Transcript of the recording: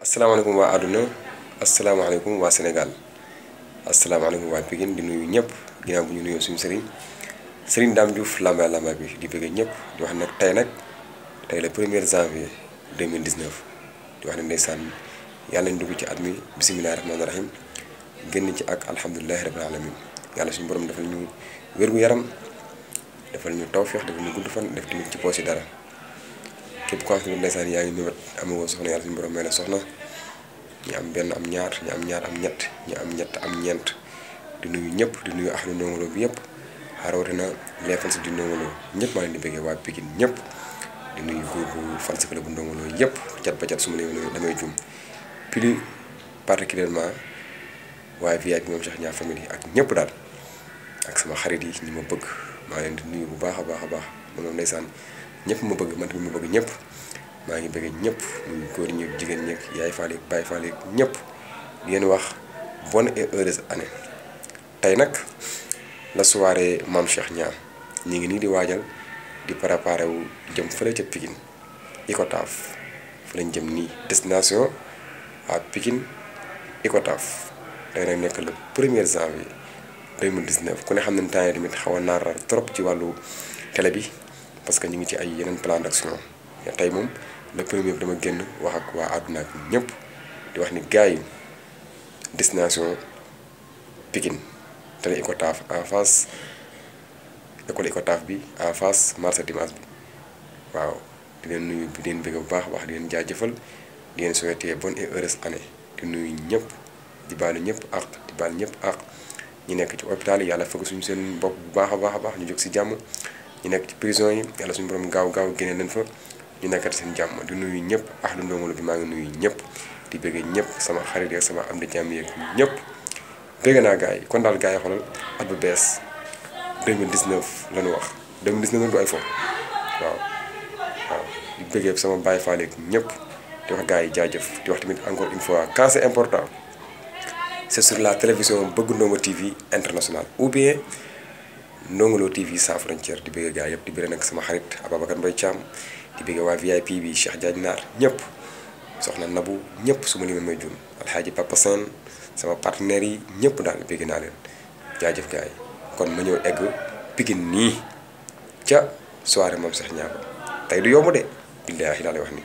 asalaamaaleykum waa àdduna asalaamaaleykum waa Sénégal asalaamaaleykum waa Pikine di nuyu ñëpp ginnaaw bu ñu nuyoo suñu Serigne Dame Diouf lamba lamba bi di bëgg ñëpp di wax nag tey le 1er janvier 2019 di wax ne ndeysaan yàlla ñu dugg ci at mi bisimilah rahmaani rahim génn ci ak alhamdulilahi rabbil alamin yàlla suñu borom defal ñu wér-gu-yaram defal ñu tawféex defal ñu gudd fan def tamit ci poos yi dara. képp koo xam ne ndeysaan yaa ngi ñëwat amoo soxna yàlla suñu borom may la soxna ñi am benn am ñaar ñi am ñaar am ñett ñi am ñett am ñeent di nuyu ñëpp di nuyu ahlu Ndongo Lo bi yëpp rawatina les fans di Ndongo Lo ñëpp maa leen di bëggee waa Pikine ñëpp di nuyu groupe fans club bu Ndongo Lo yëpp cat ba cat su ma leen nuyu damay jum plus particulièrement waa VIP moom Cheikh Niang famille yi ak ñëpp daal ak sama xarit yi ñi ma bëgg maa leen di nuyu bu baax a baax a baax moom ndeysaan ñëpp ma bëgg man tamit ma bëgg ñëpp maa ngi bëgg ñëpp muy góor ñi jigéen ñi yaay faale baay faale ñëpp di leen wax bonne et heureuse année. tey nag la soirée Mame Cheikh Niang ñu ngi nii di waajal di préparé wu jëm fële ca Pikine Icotaf fa lañ jëm nii destination à Pikine Icotaf tey nag nekk le 1er janvier 2019 ku ne xam ne temps yi tamit xaw a naar trop ci wàllu télé bi. parce que ñu ngi ci ay yeneen plan d'action tey moom le premier bi dama génn wax ak waa àdduna ak ñëpp di wax ni gars yi destination Pikine télé Icotaf en face école Icotaf bi en face marché dimanche bi waaw di leen nuyu di leen bëgg bu baax wax di leen jaajëfal di leen souhaiter bonne et heureuse année di nuyu ñëpp di baalu ñëpp ak di baal ñëpp ak ñu nekk ci hôpital yi yàlla fëgg suñu seen bopp bu baax a baax ñu jóg si jàmm. ñu nekk ci prison yi yàlla suñu borom gaaw génne leen fa ñu nekkati seen jàmm di nuyu ñëpp ahlu Ndongo Lo bi maa ngi nuyu ñëpp di bëggee ñëpp sama xarit yi sama am di jàmm yeeg ñëpp bëgg naa gars yi kon daal gars yi xoolal at bu bees 2019 la ñu wax 2019 nag du ay fo waaw di bëggee sama baay faale ak ñëpp di wax gars yi jaajëf di wax tamit encore une fois quand c'est important c'est sur la télévision Bëgg Ndongo TV international ou bien Ndongo Lo TV sans frontière di bëgg gaa yëpp di bëgg nag sama xarit Ababacar Mbaye Thiam di bëgg waa VIP bi Cheikh Diagne Naar ñëpp soxna Nabou ñëpp su ma limee may jum alxaaji Papa Sène sama partenaires yi ñëpp daal bëgg naa leen jaajëf gaa yi kon ma ñëw egg Pikine nii ca soirée Mame Cheikh Niang tey du yomb de billaahi laa lay wax ni